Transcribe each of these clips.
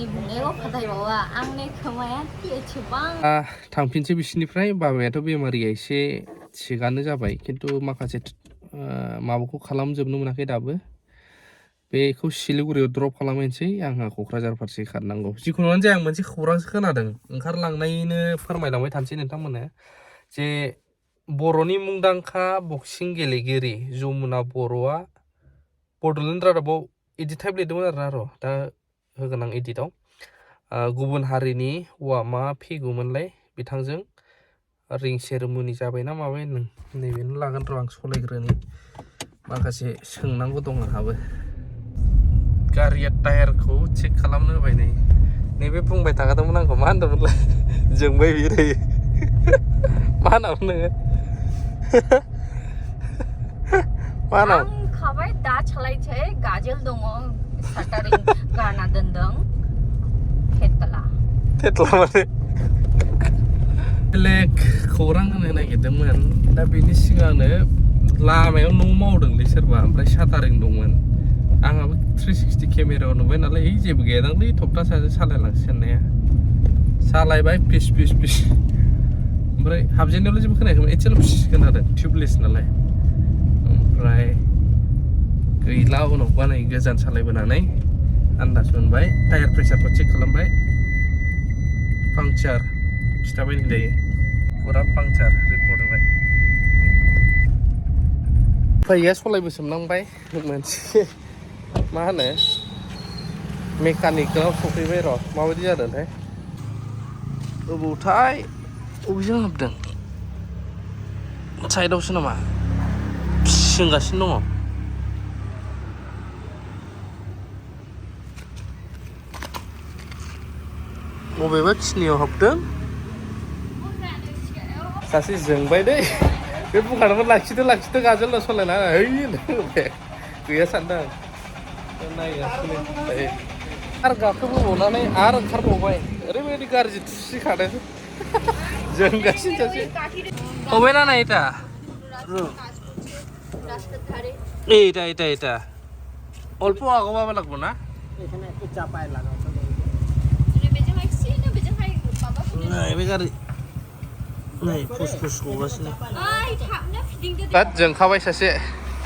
आंनि बुंनायखौ फोथायबावा आंनि खोमाया एसेबां थांफिनसै बिसिनिफ्राय बाबायाथ' बेमारिया एसे थिगानो जाबाय खिन्थु माखासे माबाखौ खालामजोबनो मोनाखै दाबो बेखौ सिलिगुरियाव ड्रप खालामहैनोसै आंहा क'क्राझार फारसे खारनांगौ जिखुनुआनो जाया आं मोनसे खौरांसो खोनादों ओंखारलांनायनो फोरमायलांबाय थानोसै नोंथांमोननो जे बर'नि मुंदांखा बक्सिं गेलेगिरि जमुना बर'आ बड'लेण्ड रादाबाव इदिट टाइप लिरदोंमोन आरोना दा होगोन आं इदिटआव गुबुन हारिनि हौवा मा फैगौमोनलाय बिथांजों रिं सेरेमनि जाबाय ना माबाय नैबेनो लागोन र' आं सलायग्रोनि माखासे सोंनांगौ दं आंहाबो गारिया टायारखौ चेक खालामनो होबाय नैबे बुंबाय थाखादोंमोन आंखौ मा होनदोंमोनलाय जोंबाय बिरायो मा होनामोन नोङो मा होनाम आं खाबाय दा सालायसै गाजोल दङ साटारिं गारना दोनदों थेतला माने बेलेग खौरां होनो नागिरदोंमोन दा बेनि सिगांनो लामायाव न' मावदोंलै सोरबा ओमफ्राय साटारिं दंमोन आंहाबो 360 केमेरायाव नुबाय नालाय जेबो गैयादांलै थप्था साजों सालायलांसै साननाया सालायबाय फिस ओमफ्राय हाबजेननायावल' जेबो खोनायाखैमोन एसेल' फिस खोनादों टिउबलेस नालाय ओमफ्राय गैला उनावबा नै गोजान सालायबोनानै आन्दाज मोनबाय टायार प्रेसारखौ चेक खालामबाय पांचार खिथाबाय नै दायो फुरा पांचार रिपर्ट होबाय उफाय गैया सलायबोसोमनांबाय मोनसे मा होनो मेकानिकआव सफैबाय र' माबायदि जादोंथाय अबावथाय अबेजों हाबदों साइडआवसो नामा फिसिंगासिनो दङ बबेबा खिनियाव हाबदों सासे जोंबाय दै बे बुंखादोंमोन लाखिदो गाजोल सलायना है गैया सानदों नायगासिनो आरो गाखोबोबावनानै आरो ओंखारबावबाय ओरैबायदि गाज्रि थुसिखादों जोंगासिनो सासे हबायना ना এটা এটা অল্প আগাবা লাগবো না এখানে একটু চাপায় লাগাও बे गारि नै फुस गगासिनो दा जोंखाबाय सासे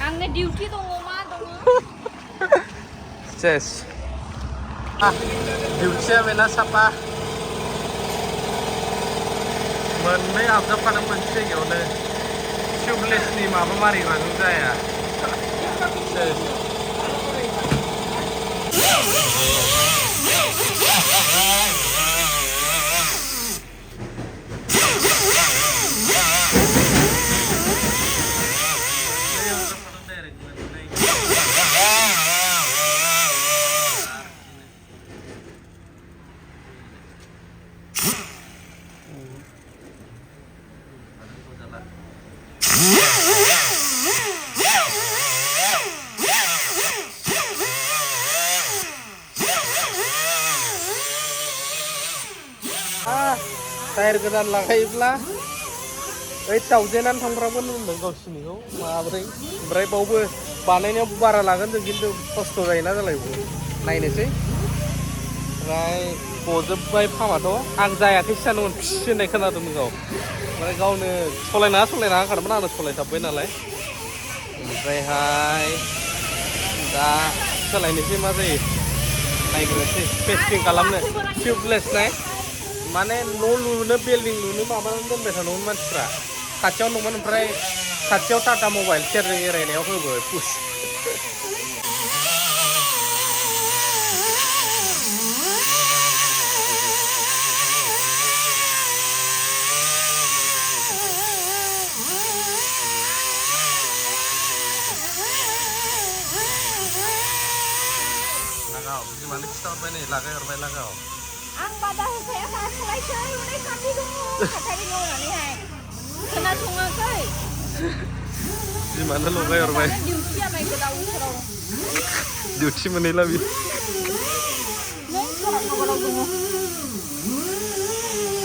आंनो डिउटि दङ मा दङ सेस डिउटिया बेना साफा मोननै आबजाबखादों मोनसे जायगायावनो टिउबलेसनि माबा मारिबानो जाया सेस टायार गोदान लागायोब्ला ओइ दाउजेनानो थांग्रामोन होनदों गावसिनिखौ माब्रै ओमफ्राय बावबो बानायनायाव बारा लागोन जों खिन्थु खस्थ' जायोना जालायबो नायनोसै ओमफ्राय गजोब्बाय फामाथ' आं जायाखैसो सानोमोन फिस होननाय खोनादोंमोन ओमफ्राय गावनो सलायना होखादोंमोन आंनो सलायथाबबाय नालाय ओमफ्रायहाय दा सोलायनोसै मा जायो नायग्रोनोसै टेस्टिं खालामनो टिउबलेस नाय माने न' लुनो बिल्डिं लुनो माबानानै दोनबाय थादोंमोन मानसिफ्रा खाथियावनो दंमोन ओमफ्राय खाथियाव टाटा मबाइल सेरजों एरायनायाव होबाय पुस लागाव बिमानो खिथाहरबाय नै लागायहरबाय लागाव आं बादा होखाया मा खालायसै हनै खाथि दङ खाथारि दङ होननानैहाय खोनासङाखै बिमानो लगायहरबाय डिउटि जाबाय गोदाव सोराव डिउटि मोनैला बि नों खबराव दङ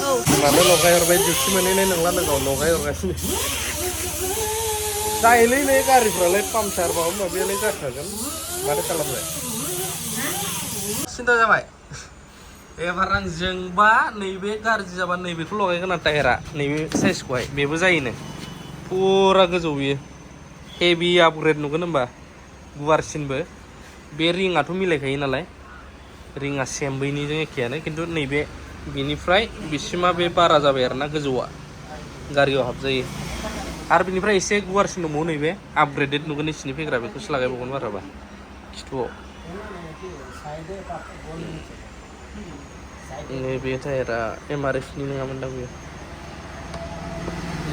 औ बिमानो लगायहरबाय डिउटि मोनैनाय नंला लोगोआव लगायहरगासिनो जायोलै नै गारिफ्रालाय पामचार माबा माबियालाय जाखागोन माथो खालामनो सिन्था जाबाय एबार आं जोंबा नैबे गाज्रि जाबा नैबेखौ लगायगोन आं टायारा नैबे साइजखौहाय बेबो जायोनो फुरा गोजौ बियो हेभि आपग्रेड नुगोन होमबा गुवारसिनबो बे रिङाथ' मिलायखायो नालाय रिङा सेम बैनिजों एखेयानो खिन्थु नैबे बिनिफ्राय बिसिमा बे बारा जाबाय आरोना गोजौआ गारियाव हाबजायो आरो बिनिफ्राय एसे गुवारसिन दंबावो नैबे आपग्रेडेड नुगोन इसिनि फैग्रा बेखौसो लागायबावगोन बाराबा खिथुआव नैबे टायारा MRF नि नङामोनदां बेयो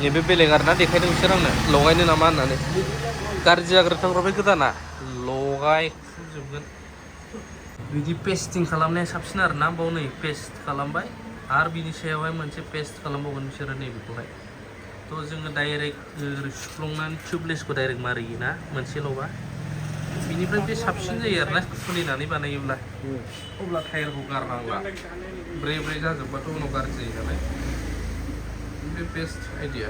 नैबे बेलेग आरोना देखायदों बिसोर आंनो लगायनो नामा होननानै गाज्रि जाग्रोथों बे गोदाना लगायजोबगोन बिदि पेस्टिं खालामनाया साबसिन आरोना बाव नै पेस्ट खालामबाय आरो बिनि सायावहाय मोनसे पेस्ट खालामबावगोन बिसोरो नैबेखौहाय थ' जोङो डाइरेक्ट सुफ्लंनानै टिउबलेसखौ डाइरेक्ट मारियो ना मोनसेल'बा बिनिफ्राय बे साबसिन जायो आरोना खुलिनानै बानायोब्ला अब्ला टायारखौ गारनांला ब्रे ब्रे जाजोबबाथ' उनाव गाज्रि जायो नालाय बे बेस्ट आइडिया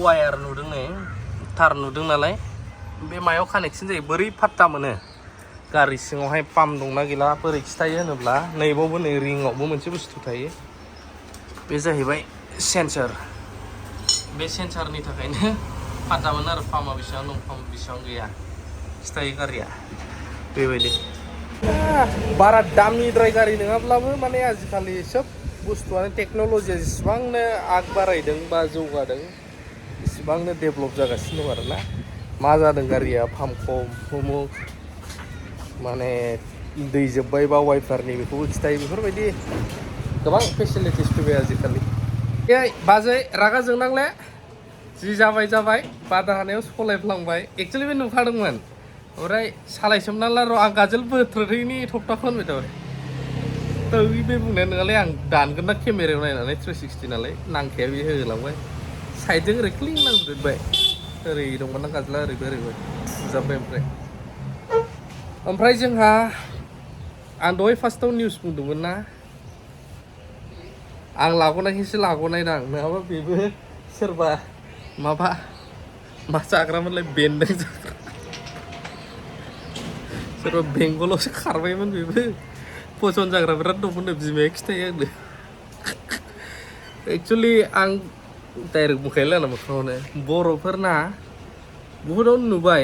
वायार नुदों नै थार नुदों नालाय बे मायाव कानेक्सन जायो बोरै फात्ता मोनो गारि सिङावहाय पाम्प दंना गैला बोरै खिथायो होनोब्ला नैबावबो नै रिङावबो मोनसे बुस्थु थायो बे जाहैबाय सेन्सार बे सेन्सारनि थाखायनो फात्ता मोनो आरो पाम्पआ बेसेबां दं पाम्प बेसेबां गैया खिथायो गारिया बेबायदि बारा दामिद्राय गारि नङाब्लाबो माने आजिखालि सोब बुस्थुआनो टेक्न'लजिया जेसेबांनो आग बारायदों बा जौगादों इसिबांनो डेभेलप जागासिनो दं आरोना मा जादों गारिया पाम्प खम माने दै जोब्बाय बा वाइपारनि बेखौबो खिथायो बेफोरबायदि गोबां फेसिलिटिस फैबाय आजिखालि बाजै रागा जोंनांले जि जाबाय बादा हानायाव सलायफ्लांबाय एक्सुवेलि बे नुखादोंमोन ओमफ्राय सालायसोमनाला र' आं गाजोल बोथ्रोथैनि थप्थाखौ होनबाय थाबाय थ' बे बुंनाया नङालै आं दानगोन ना केमेरायाव नायनानै 360 नालाय नांखाया बे होलांबाय साइडजों ओरै क्लिं नांजोबबाय ओरै दंमोन ना गाजोला ओरैबो सुजाबबाय ओमफ्राय जोंहा आं दहाय फार्स्टआव निउस बुंदोंमोन ना आं लाबोनायखायसो लाबोनायदां नङाबा बेबो सोरबा माबा मा जाग्रामोनलाय बेन्दों जाग्रा सोरबा बेंगलावसो खारबायमोन बेबो पसन जाग्रा बिराद दंमोन बिमाया खिथायो आंनो एक्सुवेलि आं डाइरेक्ट बुंखायोलाय ना मोखाङावनो बर'फोरना बुहुदावनो नुबाय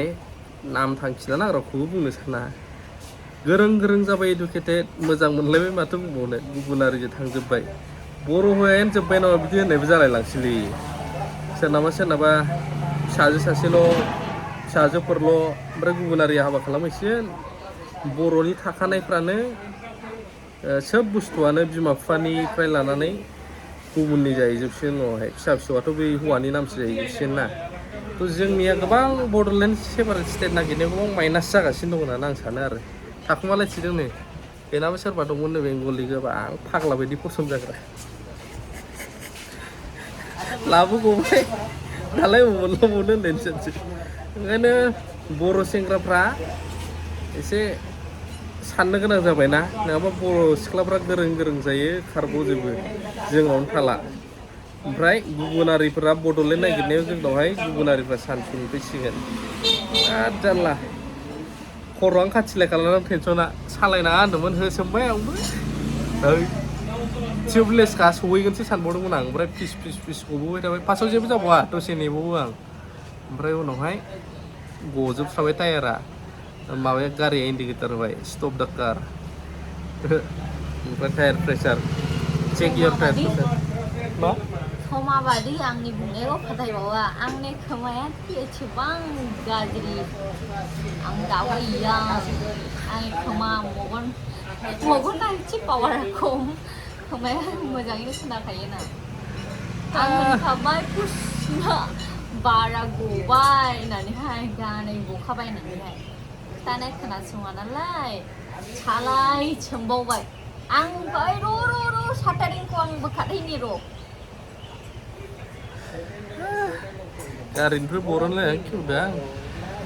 नाम थांखिना नाग्राखौबो बुंनो साना गोरों जाबाय इडुकेटेड मोजां मोनलायबाय माथो बुंबावनो गुबुन हारिजों थांजोब्बाय बर' हौवायानो जोब्बाय नामा बिदि होननायबो जालायलांसैलै सोरनाबा फिसाजो सासेल' फिसाजोफोरल' ओमफ्राय गुबुन हारिया हाबा खालामहैसिगोन बर'नि थाखानायफ्रानो सोब बुस्थुआनो बिमा बिफानिफ्राय लानानै गुबुननि जाहैजोबसिगोन उनावहाय फिसा फिसौआथ' बे हौवानि नामसो जाहैजोबसिगोन ना थ' जोंनिया गोबां बड'लेण्ड सेपारेट स्टेट नागिरनायाव गोबां माइनास जागासिनो दं होननानै आं सानो आरो थाखुमालाय थिदों नै बेनाबो सोरबा दंमोननो बेंगलि गोबां फाग्ला बायदि फसन जाग्रा लाबोगौबाय दालाय मोनल' मोनो होननायनि सानसै ओंखायनो बर' सेंग्राफ्रा एसे साननो गोनां जाबायना नङाबा बर' सिख्लाफ्रा गोरों जायो खारग'जोबो जोंनावनो थाला ओमफ्राय गुबुन हारिफोरा बड'लेण्ड नागिरनायाव जोंनावहाय गुबुन हारिफ्रा चान्स मोनफैसिगोन बिराद जारला खर'आनो खाथिलाय खालामनानै टेनसना सालायनाङा होनदोंमोन होसोमबाय आंबो टिउबलेसखा सहैगोनसो सानबावदोंमोन आं ओमफ्राय फिस गबोबाय थाबाय फार्स्टआव जेबो जाबावा दसे नेबावो आं ओमफ्राय उनावहाय गजोबस्राबाय टायारा माबाया गारिया इन्डिकेटर होबाय स्टप दा कार ओमफ्राय टायार प्रेसार चेक इयर टायार प्रेसार मा समा बादि आंनि बुंनायखौ फोथायबावा आंनि खोमाया एसेबां गाज्रि आं दाबो आंनि खोमा मगना एसे पावारा खम खोमाया मोजाङैनो खोनाखायोना आं होनखाबाय पुसना बारा गबाय होननानैहाय गानै गखाबाय होननानैहाय खिथानाय खोनासङा नालाय सालाय सोंबावबाय आं र' साटारिंखौ आं बोखारहैनि र' गारिनिफ्राय बरनलाय आं खेवदों आं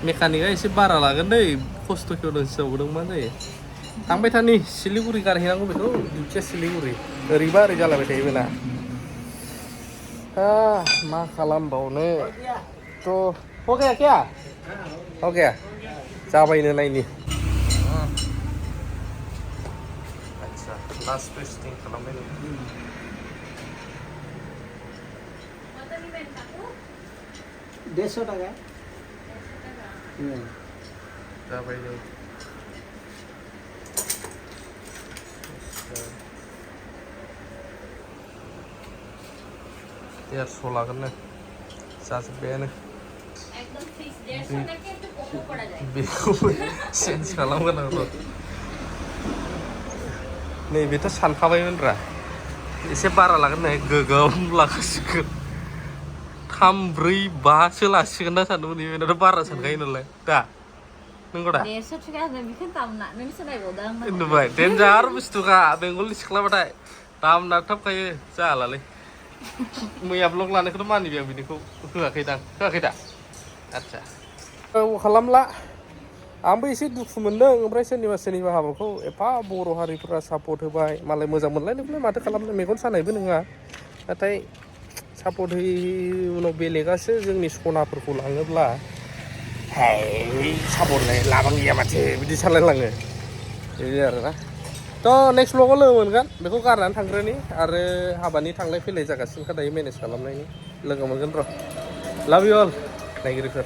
मेकानिकआ एसे बारा लागोन दै खस्थ' खेवदोंसो जाबावदों मा जायो थांबाय थानि सिलिगुरि गारहैनांगौ बेखौ दिउथिया सिलिगुरि ओरैबा ओरै जालायबाय थायो बेना मा खालामबावनो थ' हो गया क्या हो गया जाबायनो नायनि आदसा लास्ट टेस्टिं खालामनायनि 150 টাকা जाबाय जों देरस' लागोन नो जाजोब्बायानो बेखौबो चेन्ज खालामगोन आं र' नैबेथ' सानखाबायमोनब्रा एसे बारा लागोन नै गोगोम लाखासिगोन 3, 4, 5सो लासिगोन ना सानदोंमोन बेनाथ' बारा सानखायो नालाय दा नंगौ दा 150 थाखा बेखौनो दामना नोंसो नायबावदों आं नुबाय डेन्जार बुस्थुखा बेंगलनि सिख्लाबाथाय दाम नागथाबखायो जालालै मैया ब्लग लानायखौथ' मानिबाय आं बिनिखौ होआखै दा आदसा औ खालामला आंबो एसे दुखु मोनदों ओमफ्राय सोरनिबा हाबाखौ एफा बर' हारिफोरा सापर्ट होबाय मालाय मोजां मोनलायनायखौलाय माथो खालामनो मेगन सानायबो नङा नाथाय सापर्ट होयै उनाव बेलेगासो जोंनि सनाफोरखौ लाङोब्ला हाय सापर्ट लाबां गैया माथो बिदि सानलायलाङो बिदि आरोना थ' नेक्स्ट ब्लगाव लोगो मोनगोन बेखौ गारनानै थांग्रोनि आरो हाबानि थांलाय फैलाय जागासिनोखा दायो मेनेज खालामनायनि लोगो मोनगोन र' लाभ इउ अल नायगिरिफोर